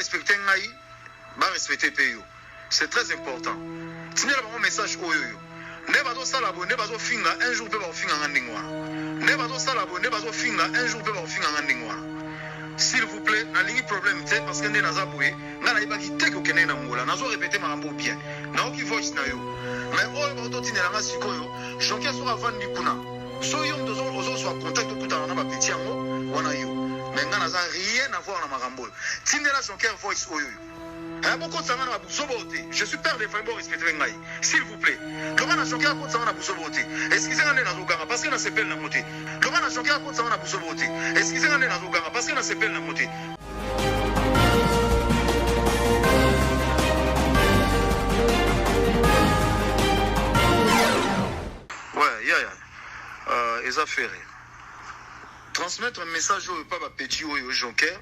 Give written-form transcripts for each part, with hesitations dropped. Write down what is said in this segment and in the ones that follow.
respecte ngai, ba respecte pe yo. C'est très important. Tindela bango message oyo yo. Nde bazo sala boye, nde bazo finga, un jour pe bako finga nga ndenge wana. Nde bazo sala boye, nde bazo finga, un jour pe bako finga nga ndenge wana. S'il vous plait, nalingi problème te parce que nde naza boye, nga nayebaki te que okendaki na Angola. Nazo repeter makambo bien. Nayoki voice na yo. Mais oyo bazo tindela nga sikoyo, Jonquière soki avandi kuna, soki yo moto ozo zwa contact okutana na ba petits yango, wana yo. Mais nga naza rien à voir na makambo oyo. Tindela Jonquière voice oyo yo. Eh, bokotisa nga na buzoba oyo te. Je suis père de famille, bo respecter ngai. S'il vous plaît. Loba na Jonquière akotisa nga na buzoba oyo te. Excusez nga nde nazoganga parce que nasepeli nango te. Loba na Jonquière akotisa nga na buzoba oyo te. Excusez nga nde nazoganga parce que nasepeli nango te. Ouais, yaya. Euh, eza ferre. Transmettre message oyo pa ba petit oyo Jonquière.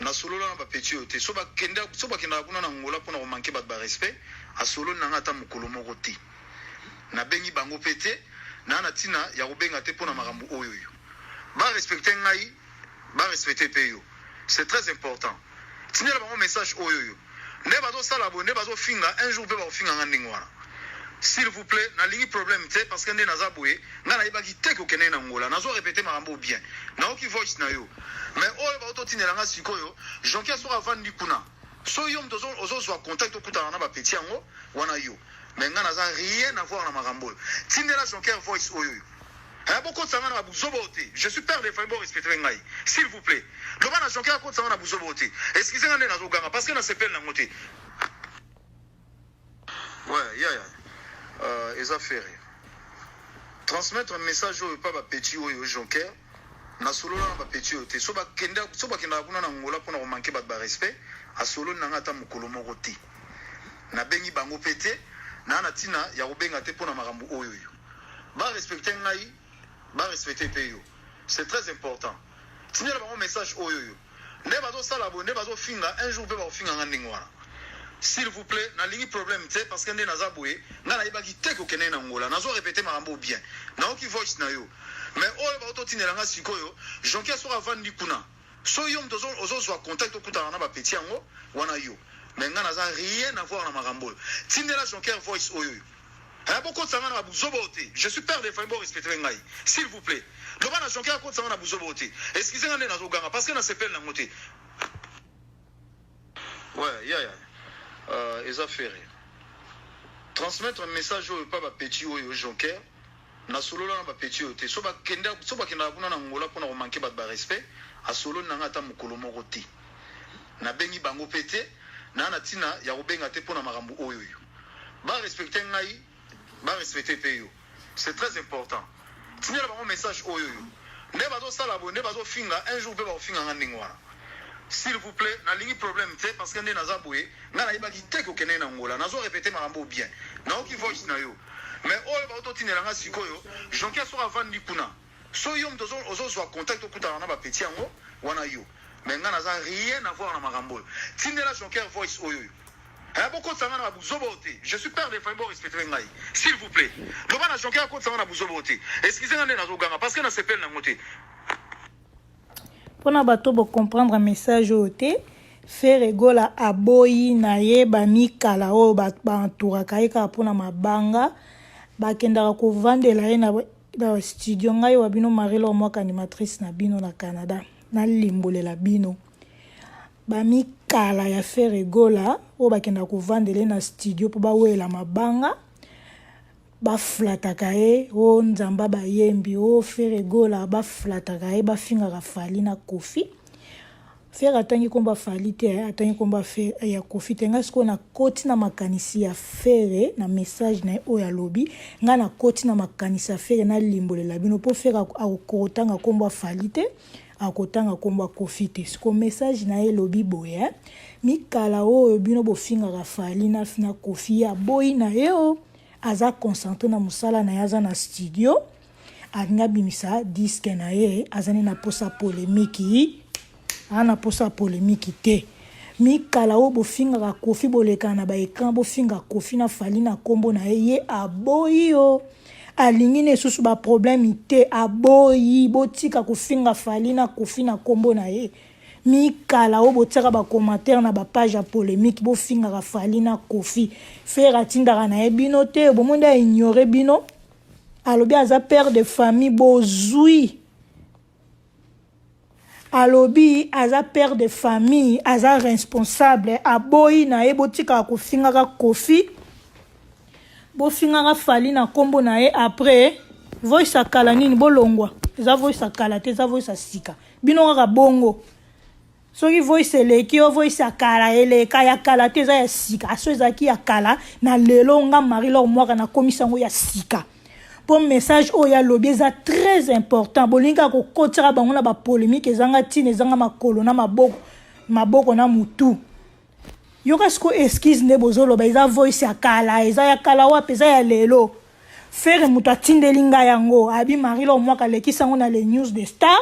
Nasolola na ba petit oyo te. So bakenda so bakendaka kuna na Angola pona ko manquer bato ba respect, asololi na nga ata mokolo moko te. Nabengi bango pe te, naa na tina ya kobenga te pona makambo oyo yo. Ba respecter ngai, ba respecter pe yo. C'est très important. Tindela bango message oyo yo. Nde bazo sala boye, nde bazo finga, un jour pe bako finga nga ndenge wana. S'il vous plait, nalingi problème te parce que nde naza boye, nga nayebaki te que okendaki na Angola. Nazo repeter makambo oyo bien. Nayoki voice na yo. Mais oyo bazo tindela nga sikoyo, Jonquière soki avandi kuna, soki yo moto ozo zua contact okutana na ba petits yango, wana yo. Mais nga naza rien à voir na makambo oyo. Tindela Jonquière voice oyo yo. Eh, bokotisa nga na buzoba oyo te. Je suis père de famille, bo respecter ngai. S'il vous plaît. Loba na Jonquière akotisa nga na buzoba oyo te. Excusez nga nde nazoganga parce que nasepeli nango te. Ouais, yaya. Euh, eza ferre. Transmettre message oyo pa ba petit oyo Jonquière. Nasolola na ba petit oyo te. So bakenda so bakendaka kuna na Angola pona ko manquer bato ba respect, asololi na nga ata mokolo moko te. Nabengi bango pe te, naa na tina ya kobenga te pona makambo oyo yo. Ba respecter ngai, ba respecter pe yo. C'est très important. Tindela bango message oyo yo. Nde bazo sala boye, nde bazo finga, un jour pe bako finga nga ndenge wana. S'il vous plait, nalingi problème te parce que nde naza boye, nga nayebaki te que okendaki na Angola. Nazo repeter makambo oyo bien. Nayoki voice na yo. Mais oyo bazo tindela nga sikoyo, Jonquière soki avandi kuna, soki yo moto ozo zua contact okutana na ba petits yango, wana yo. Mais nga naza rien à voir na makambo oyo. Tindela Jonquière voice oyo yo. Eh, bokotisa nga na buzoba oyo te. Je suis père de famille, bo respecter ngai. S'il vous plaît. Loba na Jonquière akotisa nga na buzoba oyo te. Excusez nga nde nazoganga parce que nasepeli nango te. Ouais, yaya. Euh, eza ferre. Transmettre message oyo pa ba petit oyo Jonquière. Nasolola na ba petit oyo te. So bakenda so bakendaka kuna na Angola pona ko manquer bato ba respect, asololi na nga ata mokolo moko te. Nabengi bango pe te, naa na tina ya kobenga te pona makambo oyo yo. Ba respecter ngai, ba respecter pe yo. C'est très important. Tindela bango message oyo yo. Nde bazo sala boye, nde bazo finga, un jour pe bako finga nga ndenge wana. S'il vous plait, nalingi problème te parce que nde naza boye, nga nayebaki te que okendaki na Angola. Nazo repeter makambo oyo bien. Nayoki voice na yo. Mais oyo bazo tindela nga sikoyo, Jonquière soki avandi kuna, soki yo moto ozo zua contact okutana na ba petits yango, wana yo. Mais nga naza rien à voir na makambo oyo. Tindela Jonquière voice oyo yo. Eh, bokotisa nga na buzoba oyo te. Je suis père de famille, bo respecter ngai. S'il vous plaît. Loba na Jonquière akotisa nga na buzoba oyo te. Excusez nga nde nazoganga parce que nasepeli nango te. Pona bato bo comprendre message oyo te, Ferre Gola aboyi na ye ba mikala oyo ba entouraka ye kaka pona mabanga, bakendaka kovandela ye na na studio. Ngai wa bino Marie Laure Mwaka animatrice na bino na Canada, nalimbolela bino ba mikala ya Ferre Gola oyo bakendaka kovandela ye na studio po bawela mabanga. Ba flataka ye oh nzamba ba yembi oh ferre gola ba flataka ye ba fingaka fally na koffi ferre atangi kombo ya fally te eh, atangi kombo ya koffi te ngai sikoyo nakoti na makanisi ya ferre na message na ye oyo alobi ngai nakoti na makanisi ya ferre nalimbolela bino mpo ferre akotanga kombo ya fally te akotanga kombo ya koffi te sikoyo message na ye elobi boye eh? mikala oyo bino bofingaka fally na, na koffi ye aboyi na ye o oh. Aza concentre na musala na ye aza na studio alingi abimisa disque na ye aza nde na posa polemique aza na posa polemique te mikala oyo bofingaka kofi bolekana na ba ecran bofinga kofi na fali na kombo na ye ye aboyi yo alingi na esusu ba problème te aboyi botika kofinga fali na kofi na kombo na ye. Mikala oyo botiaka ba commentaire na ba page ya polemique, bofingaka Fally na Koffi. Ferre atindaka na ye bino te, bomoni nde a ignore bino. Alobi aza père de famille, bozui. Alobi aza père de famille, aza responsable, aboyi na ye botikaka kofingaka Koffi. Bofingaka Fally na kombo na ye après voice ya kala nini bolongwa. Eza voice ya kala te, eza voice ya sika. Bino kaka bongo. Soki voice eleki yo voice ya kala eleka ya kala te eza ya sika. So ezalaki ya kala na lelo nga Marie Laure Mwaka nakomisa yango ya sika. Po message oyo alobi eza très important. Bolingi kaka kokotisaka bango na ba polemique ezanga ntina, ezanga makolo na maboko, maboko na mutu. Yoka siko excuse nde bozoloba eza voice ya kala, eza ya kala wapi, eza ya lelo. Ferre moto atindeli ngai yango, abi Marie Laure Mwaka alekisi yango na les news de star,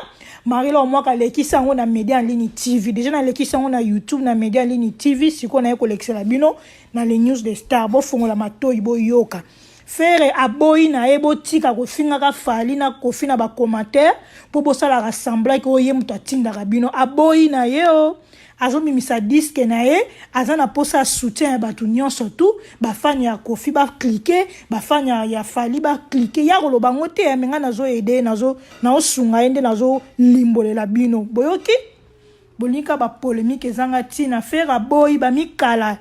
Marie Laure Mwaka alekisi yango na Media en ligne TV. Déjà nalekisi yango na YouTube na Media en ligne TV, sikoyo naye kolekisela bino na les news de star. Bofongola matoyi boyoka. Ferre aboyi na ye botika kofingaka Fally na Koffi na ba commentaire po bosalaka semblant ke oyo ye moto atindaka bino. Aboyi na ye o. Azobimisa disque na ye, aza na posa ya soutien ya batu nionso tout, ba fan ya Koffi ba cliquer, ba fan ya, ya Fally ba cliquer. Ya koloba ngo te, mais nga nazo aider, nazo nazo sunga ye nde nazo limbolela bino. Boyoki? Bolingi kaka ba polemique ezanga tina. Ferre aboyi ba mikala.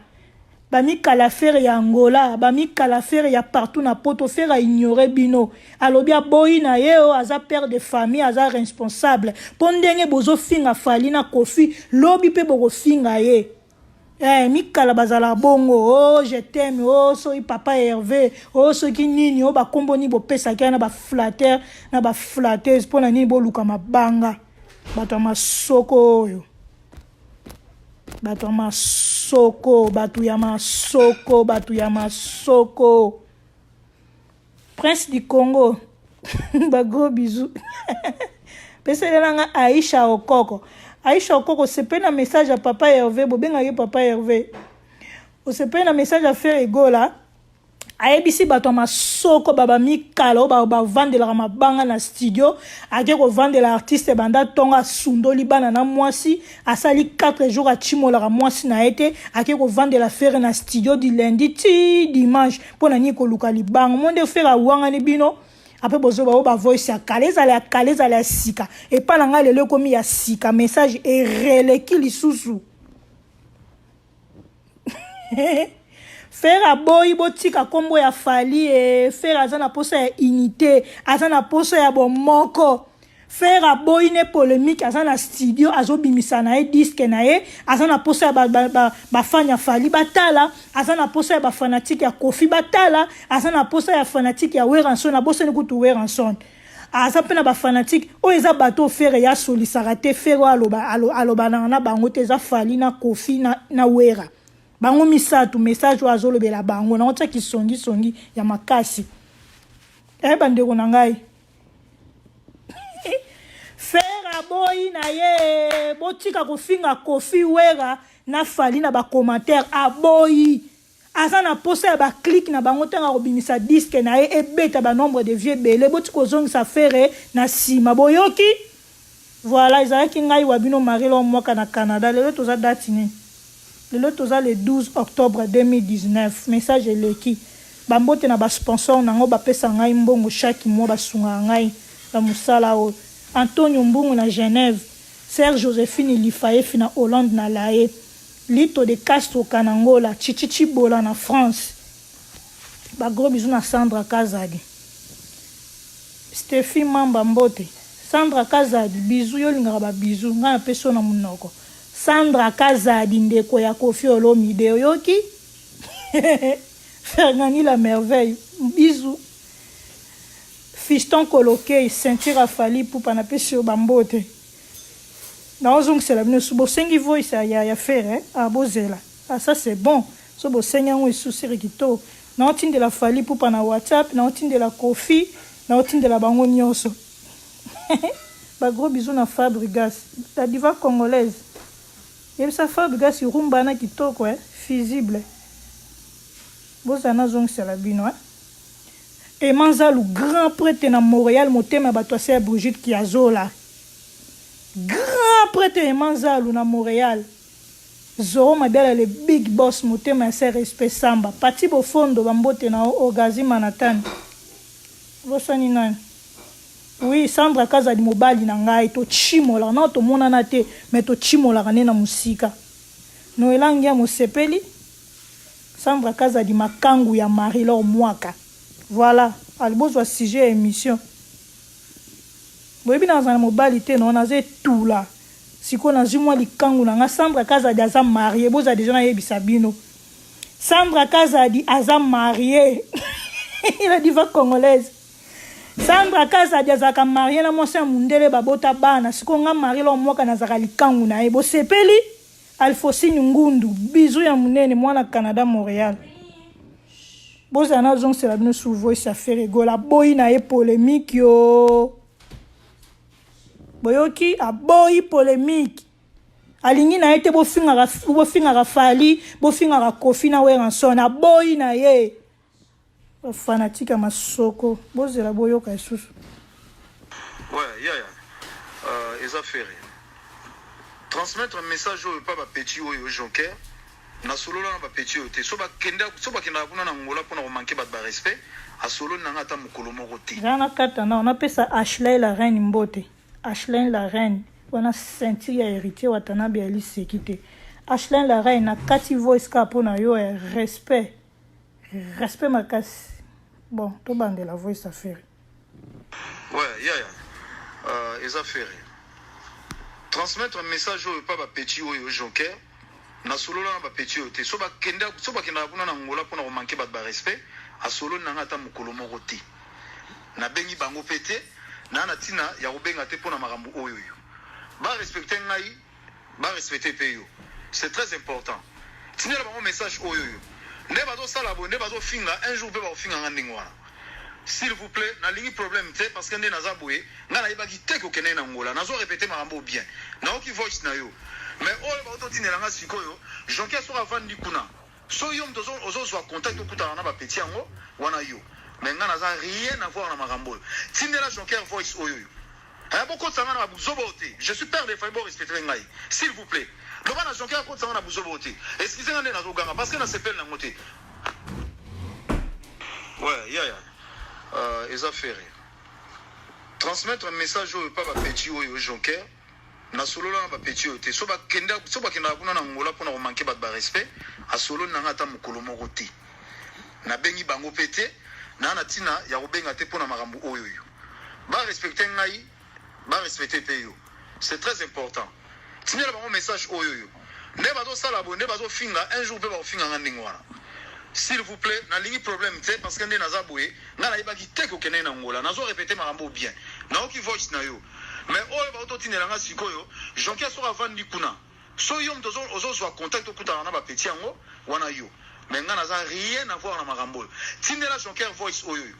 Ba mikala ferre ya Angola, ba mikala ferre ya partout na poto, ferre a ignore bino. Alobi aboyi na ye oh, aza père de famille, aza responsable. Po ndenge bozo finga Fally na Koffi, lobi pe boko finga ye. Eh, mikala bazala bongo, oh je t'aime, oh soki papa Hervé, oh soki nini, oh ba kombo nini bopesaki na ba flatteur, na ba flatteuse pona nini boluka mabanga. Bato ya masoko oyo. Bato ya masoko, bato ya masoko, bato ya masoko. Prince du Congo, ba gros bisous. Peselela nga Aisha Okoko. Aisha Okoko, osepeli na message ya papa Hervé, bobengaki papa Hervé. Osepeli na message ya Ferre Gola. Ayebisi bato ya masoko ba bamikala oyo bavandelaka mabanga na studio, ake kovandela artiste banda ntongo, asundoli bana na mwasi, asali 4 jours achimolaka mwasi na ye te, ake kovandela Ferre na studio du lundi ti dimanche mpo na nini koluka libanga. Mo nde Ferre awangani bino apres bozoba oyo ba voice ya kala, ezala ya kala ezala ya sika, epa na ngai lelo ekomi ya sika, message ereleki lisusu. Ferre aboyi botika kombo ya Fally eh, Ferre aza na posa ya unité, aza na posa ya bomoko. Ferre aboyi ne polemique, aza na studio azobimisa na ye disque na ye, aza na posa ya ba, ba, ba, ba fan ya Fally batala, aza na posa ya ba fanatique ya Koffi batala, aza na posa ya fanatique ya Werrason, abosani kutu Werrason. Aza pe na ba fanatique oyo eza bato oyo Ferre ye asolisaka te, Ferre oyo aloba alobanaka na bango te eza Fally na Koffi na, na Werra. Bango misato message oyo azolobela bango nango tia kisongi songi ya makasi. Eh bandeko na ngai. Ferre aboyi na ye botika kofinga Koffi Werra na Fally na ba commentaire aboyi. Aza na posa ya ba click na bango tango akobimisa disque na ye ebeta ba nombre de vues ebele botika kozongisa Ferre na sima boyoki? Voilà ezalaki ngai wa bino Marie Laure Mwaka na Canada lelo toza date nini? Lelo toza le 12 octobre 2019 message eleki ba mbote na ba sponsor na ngo bapesa ngai mbongo chaque mois basungaka ngai na musala oyo Antonio Mbungu na Genève Sœur Josephine Lifaefi na Hollande na Lae Lito de Castro Kanangola, Chichi Tshibola na France. Ba gros bisous na Sandra Kazadi. Stephie Mamba mbote. Sandra Kazadi bisous yo olingaka ba bisous ngai napesi yo na munoko. Sandra Kazadi ndeko ya Koffi Olomide oyoki? Fergani la merveille bisous. Fiston Kolokey ceinture ya Fally Ipupa napesi yo ba mbote. Naozongisela bino lisusu bosengi voice ya ya Ferre eh? Ah bozela ah ça c'est bon so bosengi yango lisusu siri kitoko naotindela Fally Ipupa na WhatsApp naotindela Koffi naotindela bango nioso ba gros bisous na Fabrigas la diva congolaise yebisa Fabrigas rumba wana kitoko eh fusible bozala nazongisela bino eh. Aimant Nzalu grand prêtre na Montreal motema ya bato ya sœur Brigitte Kiazola grand. Grand prêtre Ema Nzalu na Montreal. Zoro Mabiala le big boss motema ya se respect Samba. Pathy Bofondo ba mbote na yo Orgazy Manhattan. Obosani nani? Oui Sandra Kazadi mobali na ngai tochimolaka nao tomonana te mais tochimolaka nde na mosika. Noela Ngiam osepeli? Sandra Kazadi makangu ya Marie Laure Mwaka. Voilà, allez bozwa sujet ya emission. Boyebi naza na mobali te non naza etula. Sikoyo nazwi mwa likangu na nga Sandra Kazadi aza marie bozala deja nayebisa bino. Sandra Kazadi aza marie. La diva congolaise. Sandra Kazadi azalaka marie na mwasi ya mundele babota bana. Sikoyo nga Marie Laure Mwaka nazalaka likangu na ye. Bosepeli? Alphonsine Ngundu, bisous ya munene mwana Canada Montreal. Bozala nazongisela bino sous voice ya Ferre Gola aboyi na ye polemique yo. Boyoki aboyi polemique. Alingi na ye te bofingaka bofingaka Fally, bofingaka Koffi na Werrason, aboyi na ye. Ba fanatique ya masoko bozela boyoka lisusu. Ouais yaya euh, eza ferre transmettre message oyo pa ba petit oyo jonker nasolola na ba petit oyo te so bakenda so bakendaka kuna na Angola pona ko manquer bato ba respect asololi na nga ata mokolo moko te. Nga nakata nao napesa Ashley la reine mbote Ashley la reine wana ceinture ya Heritier Watanabe ya liseki te Ashley la reine nakati voice kaka pona yo eh, respect Respect makasi. Bon, tobandela voice ya Ferre. Ouais, yaya. Eza Ferre. Transmettre message oyo pa ba petit oyo Jonker. Nasolola na ba petit oyo te. So bakenda so bakendaka kuna na Angola pona ko manquer bato ba respect, asololi na nga ata mokolo moko te. Nabengi bango pe te, na na tina ya kobenga te pona makambo oyo yo. Ba respecter ngai ba respecter pe yo c'est très important tindela bango message oyo yo nde bazo sala boye nde bazo finga un jour pe bako finga nga ndenge wana s'il vous plait nalingi problème te parce que nde naza boye nga nayebaki te ke okendaki na Angola nazo repeter makambo oyo bien nayoki voice na yo mais oyo bauti otindela nga sikoyo Jonquer soki avandi kuna soki yo moto ozo zua contact okutana na ba petit yango wana yo mais nga naza rien à voir na makambo oyo tindela Jonquer voice oyo yo Eh bokotisa nga na ba buzoba oyo te je suis père de famille bo respecter ngai s'il vous plait loba na jonquer akotisa nga na buzoba oyo te excusez nga nde nazo ganga parce que na sepeli nango te. Ouais yaya eza ferre transmettre message oyo pa ba petit oyo jonquer nasolola na ba petit oyo te so bakenda so bakendaka kuna na Angola pona ko manquer bato ba respect asololi na nga ata mokolo moko te nabengi bango pe te na na tina ya kobenga te pona makambo oyo yo Ba respecter ngai, ba respecter pe yo. C'est très important. Tindela bango message oyo yo. Nde bazo sala boye, nde bazo finga, un jour pe bako finga nga ndenge wana. S'il vous plait, nalingi problème te parce que nde naza boye, nga nayebaki te ke okendaki na Angola. Nazo repeter makambo oyo bien. Nayoki voice na yo. Mais oyo bauti otindela nga sikoyo, Jonquer soki avandi kuna, soki yo moto ozo zua contact okutana na ba petit yango, wana yo. Mais nga naza rien à voir na makambo oyo. Tindela Jonquer voice oyo yo.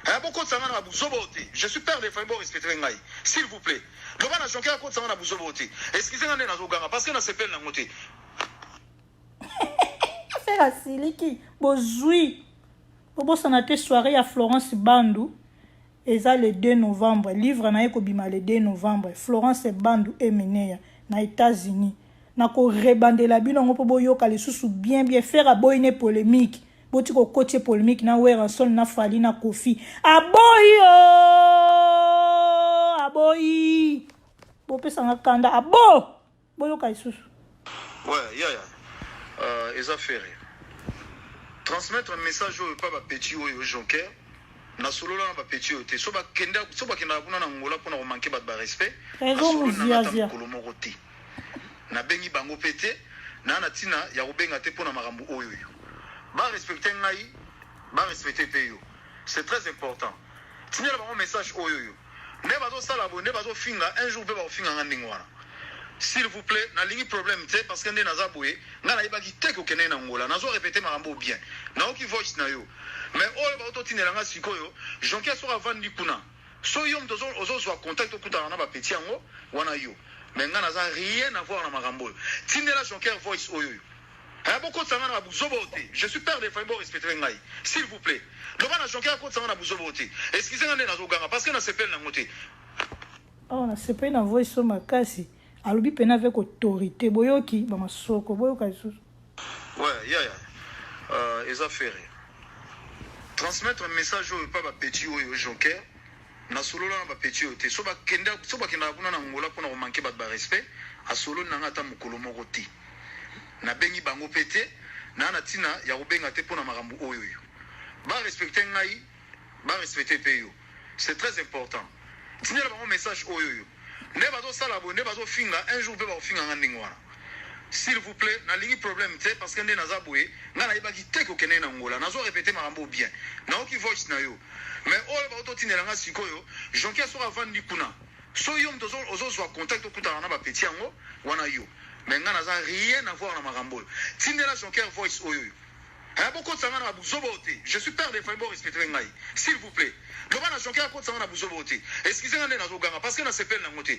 Eh bokotisa nga na ba buzoba oyo te je suis père de famille bo respecter ngai s'il vous plait loba na jonquer akotisa nga na buzoba oyo te excusez nga nde nazo ganga parce que na sepeli nango te. Ferre asiliki bozui bobosana te soirée ya Florence Bandu eza le 2 novembre livre na ye kobima le 2 novembre Florence Bandu Emeneya na États-Unis nakorebandela bino yango mpo boyoka lisusu bien bien Ferre aboyi ne polemique Boti ko kotie polemique na Werrason na Fally na Koffi. Aboyi oh! Aboyi. Bopesa nga kanda. Abo! Boyoka lisusu. Ouais, yaya. Eza ferre. Transmettre message oyo pa ba petit oyo Jonquer. Nasolola na ba petit oyo te. So bakenda so bakendaka kuna na Angola pona ko manquer bato ba respect. Raison Asololi na nga ata muziazia. mokolo moko te. Nabengi bango pe te. Na na tina ya kobenga te pona makambo oyo yo. Ba respecter ngai, ba respecter pe yo. C'est très important. Tindela bango message oyo yo. Nde bazo sala boye, nde bazo finga, un jour pe bako finga nga ndenge wana. S'il vous plait, nalingi problème te parce que nde naza boye, nga nayebaki te ke okendaki na Angola. Nazo repeter makambo oyo bien. Nayoki voice na yo. Mais oyo bauti otindela nga sikoyo, Jonquer soki avandi kuna, soki yo moto ozo zua contact okutana na ba petit yango, wana yo. Mais nga naza rien à voir na makambo oyo. Tindela Jonquer voice oyo yo. Eh bokotisa nga na ba buzoba oyo te je suis père de famille bo respecter ngai s'il vous plait loba na Jonquer akotisa nga na buzoba oyo te excusez nga nde nazo ganga parce que na sepeli nango te. Awa nasepeli na voice oyo makasi. Alobi mpena avec autorité. Boyoki bamasoko, boyoka lisusu. Ouais, yaya, eza Ferre. Transmettre message oyo pa bapetits oyo Jonker. Nasolola na bapetits oyo te. So bakendaka kuna na Ngola mpona komanquer bato barespect, asololi na nga ata mokolo moko te. Nabengi bango mpe te, naa na ntina ya kobenga te mpona makambo oyo. Oyo barespecte ngai, barespecte mpe yo, c'est très important. Tindela bango message oyo. Oyo nde bazosala boye, nde bazofinga, un jour mpe bakofinga nga ndenge wana. S'il vous plaît, nalingi problème te, parce que nde naza boye, ngai nayebaki te kokende na Ngola. Nazo répéter makambo bien, naoki voice na yo, mais oyo baototindela nga sikoyo, Jonker, soki avandi kuna, so yo moto ozozwa contact, okutana na bapetits yango wana yo, mais ngai naza rien à voir na makambo oyo. Tindela Jonker voice oyo. Oyo bokotisa nga na buzoba oyo te. Je suis père de famille, borespecte ngai, s'il vous plaît. Loba na Jonker akotisa nga na buzoba oyo te. Excuse nga nde nazoganga parce que nasepeli nango te.